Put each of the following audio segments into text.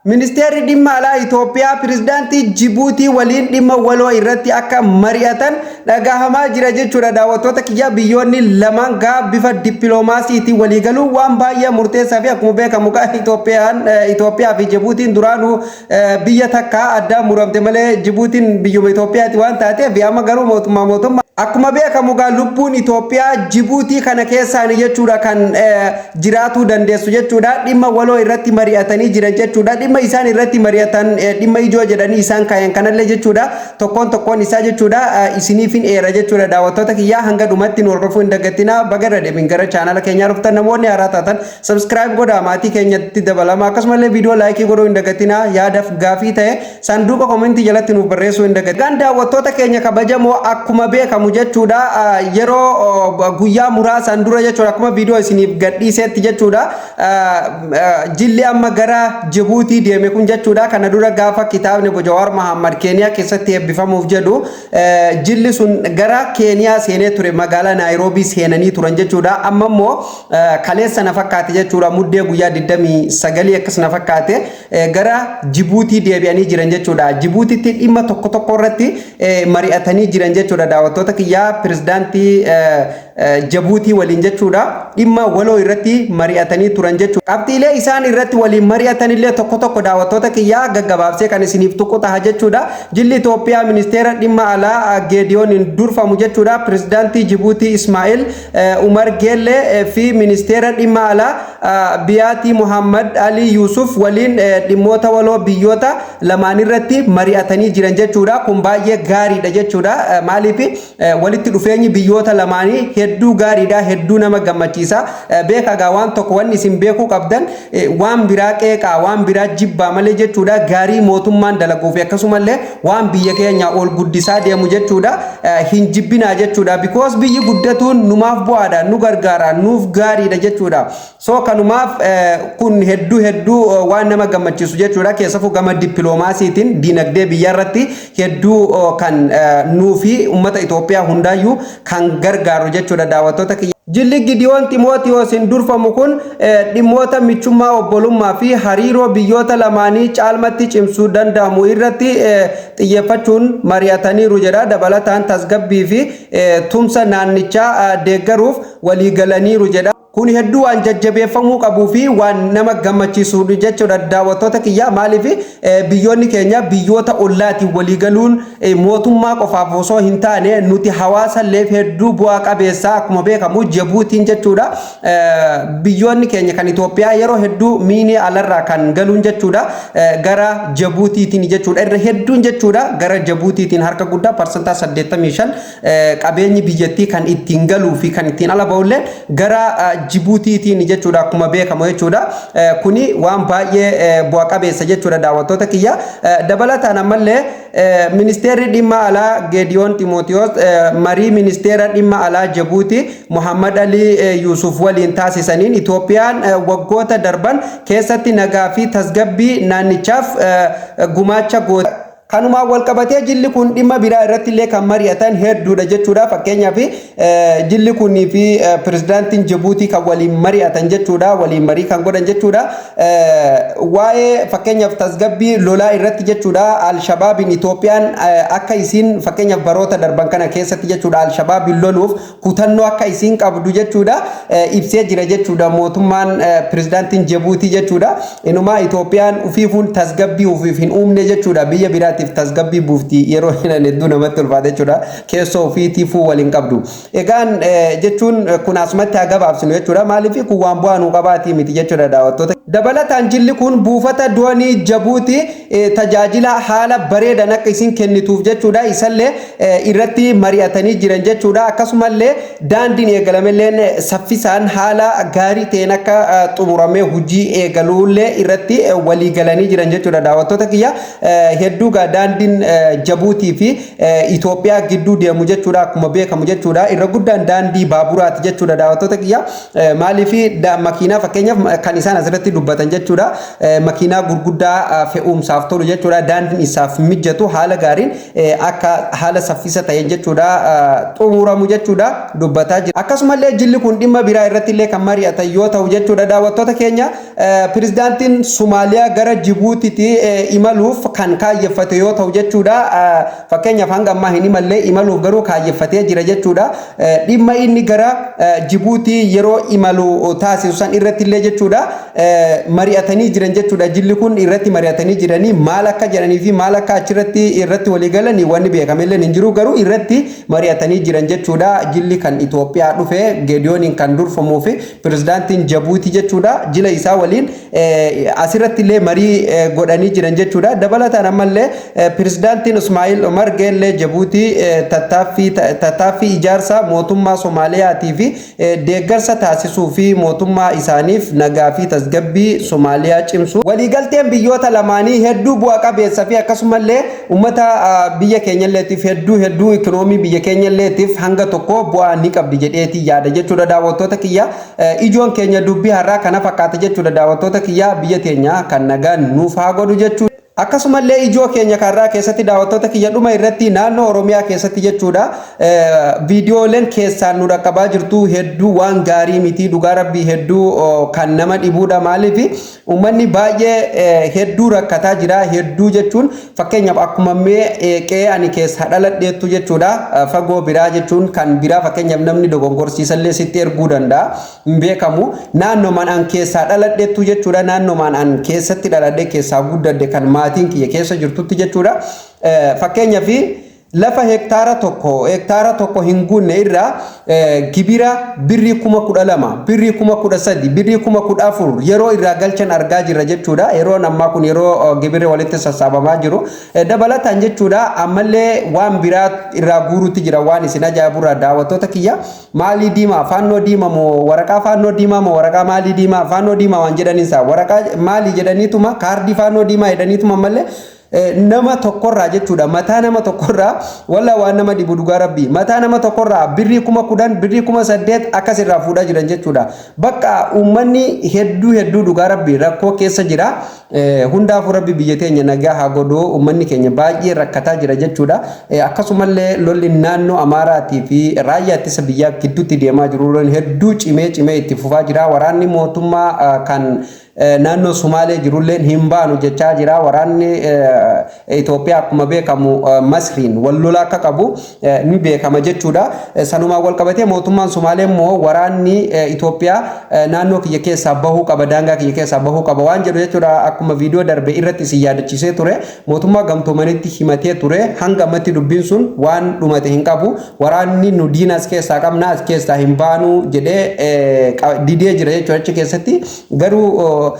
Ministeerri dhimma alaa Itoophiyaa pirezidaantii Jibuutii waliin dhimma waloo irratti akka mari'atan dhagahamaa jira jechuudha. Daawwattoota kiyyaa, biyyoonni lamaan gaa bifa dippiloomaasiitiin waliigaluu waan baay'ee murteessaa fi akkuma beekamu gaa Itoophiyaa fi Jibuutiin duraanuu biyya takka addaan muramte malee Jibuutiin biyyuma Itoophiyaati waan taateef, amma garuu mootummaa akkuma beekamu gaa lubbuun Itoophiyaa Jibuutii kana keessaani jechuudha kan jiraatuu dandeessu jechuudha. Dhimma waloo irratti mari'atanii jiran jechuudha. Dhimma isaan irratti mari'atan, dhimma ijoo jedhanii isaan kaayan kanallee jechuudha, tokkoon tokkoon isaa jechuudha isiniifin eera jechuudha. Daawwattoota kiyyaa, hanga dhumatti nu hordofuu hin dagatinaa. Baga irra deebiin gara chaanala keenyaa dhuftan. Namoonni haaraa taatan subscribe godhaa, maatii keenyatti dabalama. Akkasumallee viidiyoo like godhuu hin dagatinaa. Yaadaaf gaafii ta'e sanduuqa komentii jalatti nuuf barreessuu hin dagatinaa. Gan daawwattoota keenya kabajamoo, akkuma beekamu jechuudha, yeroo guyyaa muraasaan dura jechuudha, akkuma viidiyoo isiniif gadhiisetti jechuudha, jilli amma gara Jibuutii deeme kun jechuudha, kana dura gaafa kitaabni Jawaar Mahammad Keeniyaa keessatti eebbifamuuf jedhu jilli sun gara Keeniyaa seenee ture, magaalaa Naayiroobii seenanii turan jechuudha. Amma immoo kaleessa na fakkaate jechuudha, Muddee guyyaa 29 akkas na fakkaate, gara Jibuutii deebi'anii jiran jechuudha. Jibuutitti dhimma tokko tokko irratti mari'atanii jiran jechuudha. Daawwattoota kiyyaa, pirezidaantii Jabuutii waliin jechuudha dhimma waloo irratti mari'atanii turan jechuudha. Qabxiilee isaan irratti waliin mari'atan illee tokko tokko, daawwattoota kiyyaa, gaggabaabsee kan isiniif tuqu taha jechuudha. Jilli Itoophiyaa ministeera dhimma alaa Geediyooniin durfamu jechuudha, pirezidaantii Jibuutii Ismaa'il Umar Geellee fi ministeera dhimma alaa Biyaatii Muhammad Ali Yusuf waliin dhimmoota waloo biyyoota lamaan irratti mari'atanii jiran jechuudha. Kun baay'ee gaariidha jechuudha. Maaliif? Walitti dhufeenyi biyyoota lamaanii hedduu gaariidha, hedduu nama gammachiisa. Beekaa, waan tokko wanni isin beekuu qabdan, waan biraa qeeqaa, waan biraa jibbaa malee jechuudha, gaarii mootummaan dalaguu fi akkasumallee waan biyya keenya ol guddisaa deemu jechuudha hin jibbinaa jechuudha. Because biyyi guddatuun numaaf bu'aadha, nu gargaara, nuuf gaariidha jechuudha. So kanumaaf kun hedduu hedduu waan nama gammachiisu jechuudha. Keessafuu gama dippiloomaasiitiin diinagdee biyya irratti hedduu kan nuu fi uummata Itoophiyaa hundaayyuu kan gargaaru jechuudha, daawwattoota kiyya. Jilli Gidiyoon Ximootiyoosiin durfamu kun dhimmoota michummaa, obbolummaa fi hariiroo biyyoota lamaanii caalmatti cimsuu danda'amu irratti xiyyeeffachuun mari'ataniiru jedha. Dabalataan tasgabbii fi tumsa naannichaa deeggaruuf waliigalaniiru jedha. Kun hedduu waan jajjabeeffamuu qabuu fi waan nama gammachiisu jechuudha, daawwattoota kiyya. Maaliif? Biyyoonni keenya biyyoota ollaatiin waliigaluun mootummaa qofaaf osoo hin taane nuti hawaasalleef hedduu bu'aa qabeessa. Akkuma beekamu Jabuutiin jechuudha, biyyoonni keenya kan Itoophiyaa yeroo hedduu miinii alarraa kan galuun jechuudha gara Jabuutiitiin jechuudha, irra hedduun jechuudha gara Jabuutiitiin, harka guddaa 85% qabeenyi biyyattii kan ittiin galuu fi kan ittiin ala ba'ullee gara Jibuutiitiin jechuudha, akkuma beekamu jechuudha. Kuni waan baay'ee bu'a qabeessa jechuudha, daawwattoota kiyya. Dabalataan ammallee ministeerri dhimma alaa Geediyoon Ximootiyoos marii ministeera dhimma alaa Jabuutii Muhammad Ali Yuusuf waliin taasisaniin Itoophiyaan waggoota darban keessatti nagaa fi tasgabbii naannichaaf gumaacha goote. Kanumaan wal qabatee jilli kun dhimma biraa irratti illee kan mari'atan hedduudha jechuudha. Fakkeenyaaf, jilli kunii fi pirezidaantiin Jibuutii kan waliin mari'atan jechuudha. Waliin marii kan godhan jechuudha. Waa'ee fakkeenyaaf tasgabbii lolaa irratti jechuudha. Alshabaabiin Itoophiyaan akka isiin fakkeenyaaf baroota darban kana keessatti jechuudha Alshabaabiin loluuf kutannoo akka isiin qabdu jechuudha ibsee jira jechuudha mootummaan pirezidaantiin Jibuutii jechuudha. Inumaa Itoophiyaan ufiifuun tasgabbii ufiif hin uumne jechuudha. Biyya biraatiif tasgabbii buufti yeroo hinan hedduu namatti ulfaata jechuudha. Keessoo ufiitiifuu waliin qabdu. Egaan jechuun kun asumatti haa gabaabsinu jechuudha. Maaliif? Kun waan bu'aa nuu qabaatii miti jechuudha, daawwattoota. Dabalataan jilli kun buufata doonii Jabuutii tajaajila haala bareedan akka isin kennituuf jechuudha isallee irratti mari'atanii jiran jechuudha. Akkasumallee daandiin eegalamelleen saffisaan haala gaarii ta'een akka xumuramee hojii eegaluullee irratti walii galanii jiran jechuudha, daawwattoota kiyya. Hedduu Hedduu daandiin Jabuutii fi Itoophiyaa gidduu deemu jechuudha, akkuma beekamu jechuudha. Irra guddaan daandii baaburaati jechuudha, daawwattoota kiyya. Maaliif makiinaa, fakkeenyaaf kan isaan asirratti dubbatan jechuudha. Makiinaa gurguddaa fe'umsaaf tolu jechuudha. Daandiin isaaf mijatu haala gaariin akka haala saffisa ta'een jechuudha xumuramu jechuudha dubbataa jira. Akkasumallee jilli kun dhimma biraa irratti illee kan mari'atan yoo ta'u jechuudha, daawwattoota keenya, pirezidaantiin Somaaliyaa gara Jibuutitti imaluuf kan kaayyeffate yoo ta'u jechuudha. Fakkeenyaaf hanga ammaa hin imallee, imaluuf garuu kaayyeffatee jira jechuudha. Dhimma inni gara Jibuutii yeroo imalu taasisu san irratti illee jechuudha mari'atanii jiran jechuudha. Jilli kun irratti mari'atanii jiranii maal akka jedhanii fi maal akka achirratti irratti walii galanii wanni beekamellee hin jiru, garuu irratti mari'atanii jiran jechuudha. Jilli kan Itoophiyaa dhufe Geediyooniin kan durfamuu fi pirezidaantiin Jabuutii jechuudha. Jila isaa waliin asirratti illee marii godhanii jiran jechuudha. Dabalataan ammallee pirezidaantiin Ismaa'il Omar Geellee Jabuutii tattaaffii ijaarsa mootummaa Somaaliyaatii fi deeggarsa taasisuu fi mootummaa isaaniif nagaa fi tasgabbii Somaaliyaa cimsu. Waliigalteen biyyoota lamaanii hedduu bu'a qabeessa fi akkasumallee uummata biyya keenyalleetiif hedduu hedduu ikinoomii biyya keenyalleetiif hanga tokko bu'aa ni qabdi jedheetii yaada jechuudha, daawwattoota kiyya. Ijoon keenya dubbii har'aa kana fakkaata jechuudha, daawwattoota kiyya. Biyya teenya kan nagaan nuuf haa godhu jechuudha. Akkasumallee ijoo keenya karraa keessatti, daawwattoota kiyya, dhuma irratti naannoo Oromiyaa keessatti jechuudha viidiyooleen keessaan nu dhaqqabaa jirtu hedduu waan gaarii miti, dhugaa rabbii hedduu kan nama dhibuudha. Maaliif uummanni baay'ee hedduu rakkataa jira. Hedduu jechuun fakkeenyaaf akkuma mee qe'ee ani keessa dhaladheettu jechuudha, fagoo biraa jechuun kan biraa, fakkeenyaaf namni dogongorsiisallee sitti erguu danda'a, hin beekamu. Naannomaan an keessaa dhaladheettu jechuudha, naannomaan an keessatti dhaladhe, keessaa guddadhe, kan maatiin kiyya keessa jirtutti jechuudha. Fakkeenyaaf lafa hektaara 1 hin guunne irraa gibira birrii 12,000, birrii 13,000, birrii 14,000 yeroo irraa galchan argaa jirra jechuudha. Yeroon ammaa kun yeroo gibirri walitti sassaabamaa jiru. Dabalataan jechuudha ammallee waan biraa irraa guuruutti jira. Waan isin ajaa'iburraa, daawwattoota kiyya, maalii diimaa, faannoo diimaa moo waraqaa faannoo diimaa moo waraqaa maalii diimaa, faannoo diimaa waan jedhaniinsa, waraqaa maalii jedhaniituma, kaardii faannoo diimaa jedhaniituma ammallee nama tokkorraa jechuudha, mataa nama tokkorraa, walla waan nama dhibu, dhugaa rabbii, mataa nama tokkorraa birrii 10,000, birrii 8,000 akkas irraa fuudhaa jiran jechuudha. Bakka uummanni hedduu hedduu dhugaa rabbii rakkoo keessa jira. Hundaafuu rabbi biyya teenya nagaa haa godhu. Uummanni keenya baay'ee rakkataa jira jechuudha. Akkasumallee lolli naannoo Amaaraatii fi raayyaa ittisa biyyaa gidduutti deemaa jiru hedduu cimee cimee itti fufaa jira. Waraanni mootummaa kan naannoo Sumaalee jirulleen hin baanu jechaa jira. Waraanni Itoophiyaa akkuma beekamu Masriin wal lola akka qabu ni beekama jechuudha. Sanumaan wal qabatee mootummaan Sumaalee immoo waraanni Itoophiyaa naannoo kiyya keessaa bahuu qaba, daangaa kiyya keessaa bahuu qaba waan jedhu jechuudha. Akkuma viidiyoo darbe irratti isin yaadachiisee ture, mootummaa gamtoomanitti himatee ture. Hanga ammatti dubbiin sun waan dhumate hin qabu. Waraanni nu diina as keessaa qabna, as keessaa hin baanu jedhee didee jira jechuudha achi keessatti. Garuu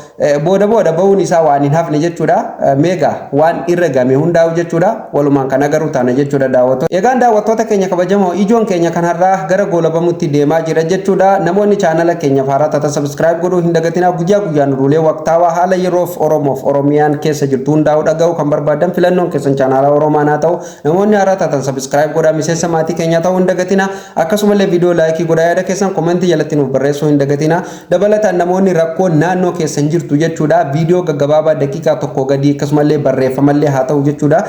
booda booda bahuun isaa waan hin hafne jechuudha. Meegaa waan irra game hundaa'u jechuudha. Walumaan kan agarru taana jechuudha, daawwattoota. Egaan daawwattoota keenya kabajamoo, ijoon keenya kan har'aa gara goolabamutti deemaa jira jechuudha. Namoonni chaanala keenya haaraa taatan subscribe godhuu hin dagatinaa. Guyyaa guyyaan oduulee waqtaawaa haala yeroof Oromoof Oromiyaan keessa jirtu hundaa'u dhaga'uu kan barbaadan filannoon keessan chaanala Oromaan haa ta'u. Namoonni haaraa taatan subscribe godhaa, miseensa maatii keenyaa ta'uu hin dagatinaa. Akkasumallee viidiyoo like godhaa, yaada keessan comment jalatti nuuf barreessuu hin dagatinaa. Dabalataan namoonni rakkoo naannoo keessan jirtu jechuudha viidiyoo gaggabaabaa daqiiqaa 1 gadii, akkasumallee barreeffamallee haa ta'u jechuudha,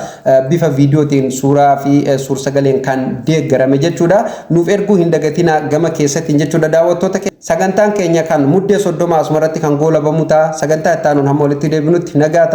bifa viidiyootiin, suuraa fi suur-sagaleen kan deeggarame jechuudha, nuuf erguu hin dagatinaa gama keessattiin jechuudha. Daawwattoota, sagantaan keenya kan Muddee 30 asumarratti kan goolabamu ta'a. Sagantaa itti aanuun hamma walitti deebinutti nagaa ta'a.